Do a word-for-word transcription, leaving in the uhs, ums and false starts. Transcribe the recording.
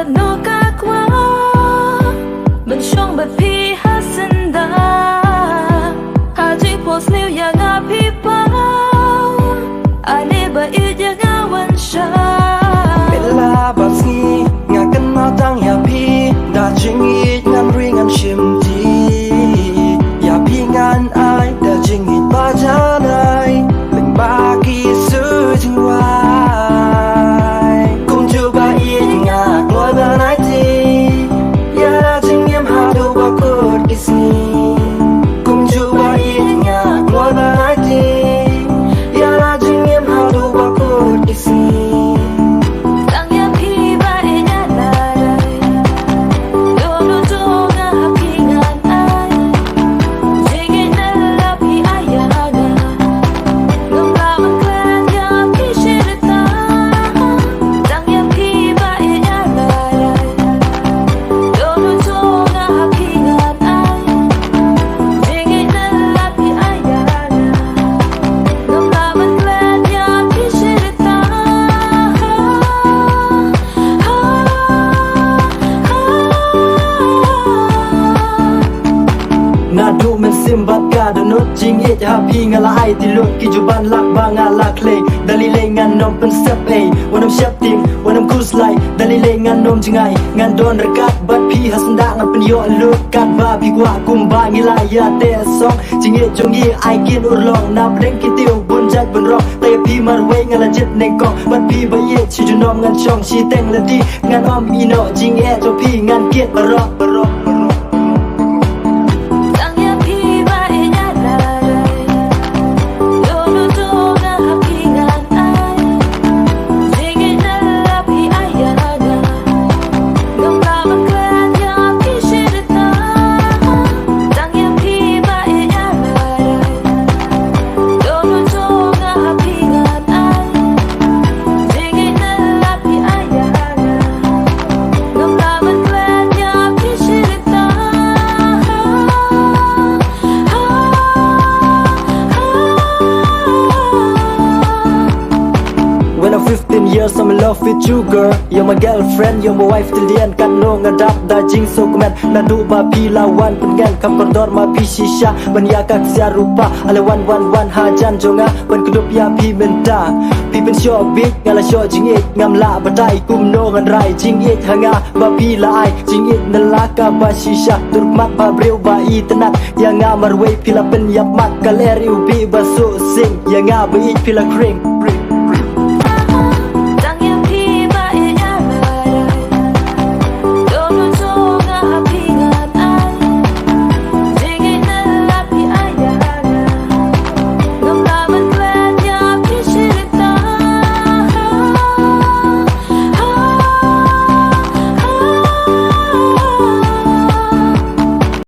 Nokakwa ban shong bad phi ha syndah. Ha jingphohsniew ïa nga phi paw. Ane ba ïeit ïa nga wan sha. Bad la bad sngi nga kynmaw tang ïa phi. Da jingïeit ngan ri ngan shim dih. Ïa phi ngan ai da jingïeit ba jan ai. Lyngba ki su jingwai. Kumjuh ba ïeit nga kloi ban ai dih. Ïa la jingim haduh ba kut ki sngi. Kumjuh ba ïeit nga kloi ban ai dih. Ïa la jingim haduh ba kut ki sngi. Tang ïa phi ba ïeit nga la rai. Don u jong nga ha phi ngan ai. Jingïeit na la phi ai ïa nga. Ngam lah ban klet ïa phi shi rta. Tang ïa phi ba ïeit nga la rai. Don u jong nga ha phi ngan ai. Jingïeit na la phi ai ïa nga. Ngam lah ban klet ïa phi shi rta. Naduh mynsiem bad ka dohnud jingïeit ha phi nga la ai tylli ki juh ban lak ba nga la khlei. Da lei lei ngan ym pynsep ei, wat nym sheptieng, wat nym khuslai. Da lei lei ngan ym jngai, ngan don ryngkat bad phi ha syndah ngan pynïoh lut katba phi kwah kumba ngi la ïateh song. Jingïeit jong ngi ai kyrpang urlong na pdeng ki tiew bun jait bun rong. Te phi marwei nga la jied nyngkong bad phi ba ïeit shi junom ngan shong shiteng lynti. Ngan ym ïehnoh jingeh jong phi ngan kit baroh baroh. Tang ïa phi ba ïeit nga la rai. Don u jong nga ha phi ngan ai. Jingïeit na la phi ai ïa nga. Ngam lah ban klet ïa phi shi rta. Tang ïa phi ba ïeit nga la rai. Don u jong nga ha phi ngan ai. Jingïeit na la phi ai ïa nga. Ngam lah ban klet ïa phi shi rta. When I'm fifteen years, I'm in love with you, girl. You're my girlfriend, you're my wife till the end. Katno nga dap da jingsngewkmen. Naduh ba phi la wan pynngen, kham kordor ma phi shisha. Ban ïa ka ksiar rupa, ale wan wan wan hajan jong nga. Ban kdup ïa phi mynta. Phi pynshoh bieit, nga la shoh jingïeit. Ngam lah batai kumno ngan rai jingïeit ha nga. Ba phi la ai jingïeit na la ka ba shisha. Dur khmat ba briew ba itynnat. Ïa nga marwei phi la pynïap mat. Ka lyer ïa u bih ba suh sing. Ïa nga ba ïeit phi la khring.